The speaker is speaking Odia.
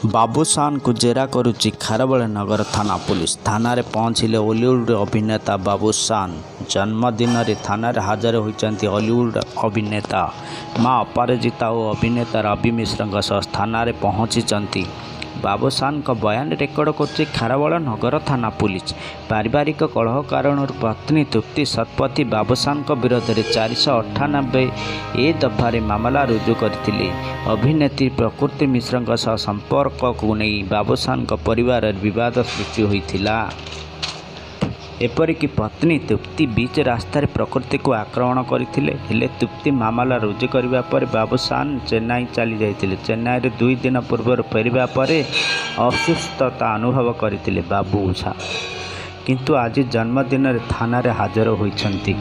ବାବୁସାନଙ୍କୁ ଜେରା କରୁଛି ଖାରବେଳନଗର ଥାନା ପୋଲିସ। ଥାନାରେ ପହଞ୍ଚିଲେ ଓଲିଉଡ ଅଭିନେତା ବାବୁସାନ। ଜନ୍ମଦିନରେ ଥାନାରେ ହାଜର ହୋଇଛନ୍ତି ଓଲିଉଡ ଅଭିନେତା। ମା ଅପରାଜିତା ଓ ଅଭିନେତା ରବି ମିଶ୍ରଙ୍କ ସହ ଥାନାରେ ପହଞ୍ଚିଛନ୍ତି। ବାବୁସାନଙ୍କ ବୟାନ ରେକର୍ଡ କରୁଛି ଖାରବେଳନଗର ଥାନା ପୋଲିସ। ପାରିବାରିକ କଳହ କାରଣରୁ ପତ୍ନୀ ତୃପ୍ତି ଶତପଥୀ ବାବୁସାନଙ୍କ ବିରୋଧରେ 498 ଏ ଦଫାରେ ମାମଲା ରୁଜୁ କରିଥିଲେ। ଅଭିନେତ୍ରୀ ପ୍ରକୃତି ମିଶ୍ରଙ୍କ ସହ ସମ୍ପର୍କକୁ ନେଇ ବାବୁସାନଙ୍କ ପରିବାରରେ ବିବାଦ ସୃଷ୍ଟି ହୋଇଥିଲା। ଏପରିକି ପତ୍ନୀ ତୃପ୍ତି ବିଚ୍ ରାସ୍ତାରେ ପ୍ରକୃତିଙ୍କୁ ଆକ୍ରମଣ କରିଥିଲେ। ହେଲେ ତୃପ୍ତି ମାମଲା ରୁଜୁ କରିବା ପରେ ବାବୁସାନ ଚେନ୍ନାଇ ଚାଲିଯାଇଥିଲେ। ଚେନ୍ନାଇରୁ 2 ଦିନ ପୂର୍ବରୁ ଫେରିବା ପରେ ଅସୁସ୍ଥତା ଅନୁଭବ କରିଥିଲେ ବାବୁସାନ। କିନ୍ତୁ ଆଜି ଜନ୍ମଦିନରେ ଥାନାରେ ହାଜର ହୋଇଛନ୍ତି।